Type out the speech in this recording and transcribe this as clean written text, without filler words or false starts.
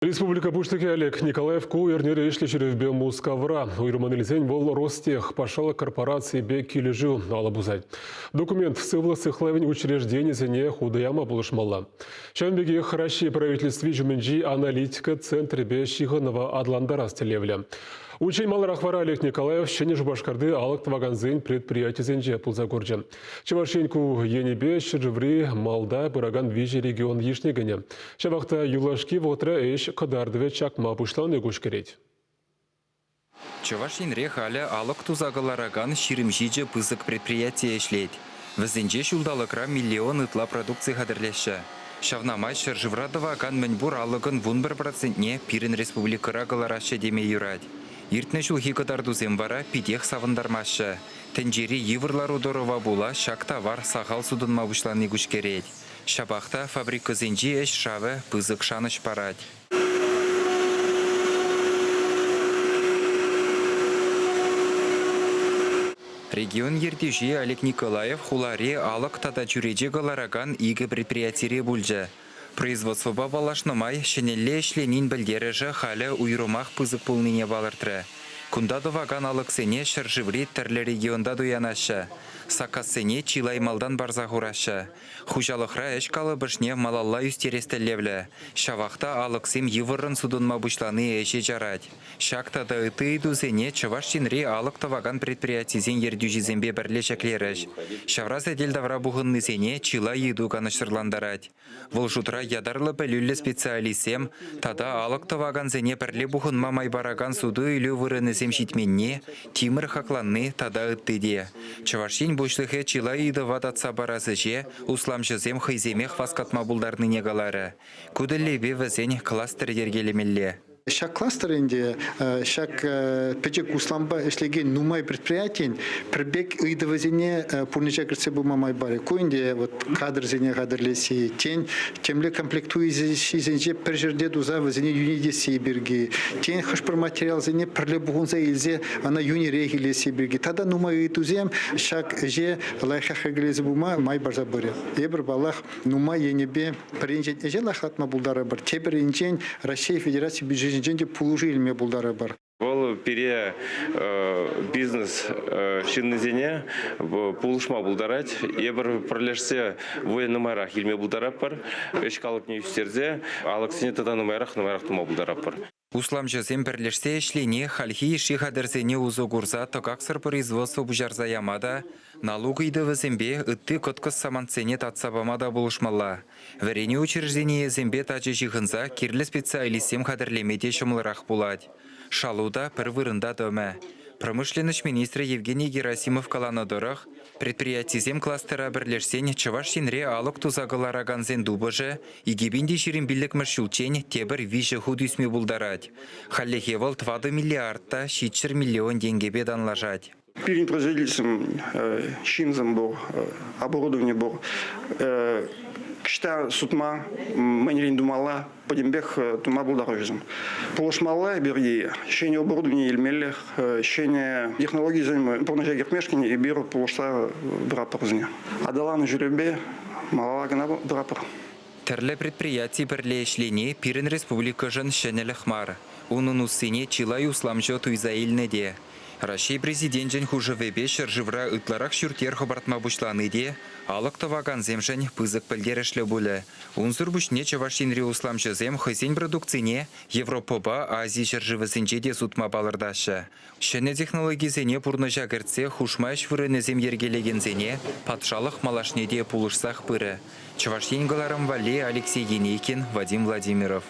Республика Пуҫлӑхӗ Олег Николаев ку эрнере ӗҫлӗ ҫӳревпе Мускавра. Уйрӑммӑн илсен вӑл Ростех патшалӑх корпорацийӗпе килӗшӳ алӑ пусать. Документ сывлӑх сыхлавӗн учрежденийӗсене хута яма пулӑшмалла. Ҫавӑн пекех Раҫҫей правительстви ҫумӗнчи аналитика центрӗпе ҫыхӑнӑва аталантарас тӗллевлӗ. Унччен маларах вара Олег Николаев Ҫӗнӗ Шупашкарти алӑк тӑвакансен предприятисенче пулса курчӗ. Чӑваш Ен ку енӗпе ҫӗршыври малта пыракан виҫӗ регион йышне кӗнӗ. Ҫапах та юлашки вӑхӑтра ӗҫ кӑтартӑвӗ чакма пуҫлани куҫкӗрет. Чӑваш Енре халӗ алӑк туса кӑларакан 27 пысӑк предприяти ӗҫлет. Вӗсенче ҫулталӑкра миллион ытла продукци хатӗрлеҫҫӗ. Ҫавна май ҫӗршывра тӑвакан мӗнпур алӑкӑн 11 процентне пирӗн республикӑра кӑлараҫҫӗ теме юрать. Иртнӗ ҫулхи кӑтартусем вара питех савӑнтармаҫҫӗ. Тӗнчери йывӑр лару-тӑрӑва пула ҫак тавар сахал сутӑнма пуҫлани куҫкӗрет. Ҫапах та фабрикӑсенчи ӗҫ шавӗ пысӑк шанӑҫ парать. Регион ертӳҫи Олег Николаев хулари алӑк тата чӳрече кӑларакан икӗ предприятире пулчӗ. Производствӑпа паллашнӑ май ҫӗнӗлле ӗҫленин пӗлтерӗшӗ халӗ уйрӑмах пысӑк пулнине палӑртрӗ. Кунта тӑвакан алӑксене ҫӗршыври тӗрлӗ регионта туянаҫҫӗ. Саккассене чылай малтан парса хураҫҫӗ. Хуҫалӑхра ӗҫ калӑпӑшне малалла ӳстерес тӗллевлӗ. Ҫавах та алӑксем йывӑррӑн сутӑнма пуҫлани ӗҫе чарать. Ҫак тата ытти ыйтусене Чӑваш Енри алӑк тӑвакан предприятисен ертӳҫисемпе пӗрле ҫӗклерӗҫ. Ҫавра сӗтел тавра пухӑннисене чылай ыйту канӑҫсӑрлантарать. Вӑл шутра ятарлӑ пӗлӳллӗ специалистсем тата алӑк тӑвакансене пӗрле пухӑнма май паракан суту-илӳ вырӑнӗсем ҫитменни, тимӗр хакланни тата ытти те. Чӑваш Ен Пуҫлӑхӗ чылай ыйтӑва татса парас ӗҫе усламҫӑсем хӑйсемех васкатма пултарнине каларӗ. Ку тӗллевпе вӗсен кластер йӗркелемелле. Ҫак кластер ӗнтӗ ҫак пӗчӗк услампа ӗҫлекен нумай предприятин пӗр пек ыйтӑвӗсене пурнӑҫа кӗртсе пыма май парӗ. Ку ӗнтӗ вот кадрсене хатӗрлесси, тен, темле комплектующисенче пӗр ҫӗрте туса вӗсене йӳнетесси пирки, тен, хӑш-пӗр материалсене пӗрле пухӑнса илсе ӑна йӳнӗрех илесси пирки тата нумай ыйтусем ҫак ӗҫе лайӑхрах йӗркелесе пыма май парса пырӗ. Эпир, паллах, нумай енӗпе Пӗр енчен ӗҫе лайӑхлатма пултарӑпӑр, тепӗр енчен Раҫҫей Федераци бюджечӗнчен те пулӑшу илме пултарӑпӑр. Вӑл пире бизнес ҫыннисене пулӑшма пултарать. Эпир пӗрлешсе вӑй нумайрах илме пултаратпӑр. Ӗҫ калӑпне ӳстерсе алӑксене тата нумайрах нумайрах тума пултаратпӑр. Усламҫӑсем пӗрлешсе ӗҫлени хальхи йышши хатӗрсене усӑ курса тӑкаксӑр производство пуҫарса яма та, налук ыйтӑвӗсемпе ытти кӑткӑс самантсене татса пама та пулӑшмалла. Вӗренӳ учрежденийӗсемпе тачӑ ҫыхӑнса кирлӗ специалистсем хатӗрлеме те ҫӑмӑлрах пулать. Шалу та пӗр вырӑнта тӑмӗ. Промышленноҫ министрӗ Евгений Герасимов каланӑ тӑрӑх, предприятисем кластера пӗрлешсен Чӑваш Енре алӑк туса кӑларакансен тупӑшӗ 2025-мӗш ҫулччен тепӗр виҫӗ хут ӳсме пултарать. Хальлӗхе вӑл 4 миллиард та 700 миллион тенкӗпе танлашать. Пирӗн производительсем ҫынсем пур, оборудовани пур. Кӑҫта сутма, мӗнрен тумалла, пӗтӗмпех тума пултараҫҫӗ. Пулӑшмалла эпир ҫӗнӗ оборудовани илмеллех, ҫӗнӗ технологисем пурнӑҫа кӗртмешкӗн эпир пулӑшса пыратпӑр вӗсене. Аталану ҫулӗпе малалла кӑна пыратпӑр. Тӗрлӗ предприяти пӗрле ӗҫлени пирӗн республикӑшӑн ҫӗнӗлӗх мар. Унӑн уссине чылай усламҫӑ туйса илнӗ те. Раҫҫей Президенчӗн хушӑвӗпе ҫӗршывра ытларах ҫурт-йӗр хӑпартма пуҫлани те алӑк тӑвакансемшӗн пысӑк пӗлтерӗшлӗ пулӗ. Унсӑр пуҫне Чӑваш Енри усламҫӑсем хӑйсен продукцине Европӑпа Ази ҫӗршывӗсенче те сутма палӑртаҫҫӗ. Ҫӗнӗ технологисене пурнӑҫа кӗртсе хушма ӗҫ вырӑнӗсем йӗркелекенсене патшалӑх малашне те пулӑшсах пырӗ. Чӑваш Ен кӑларӑм валли Алексей Енейкин, Вадим Владимиров.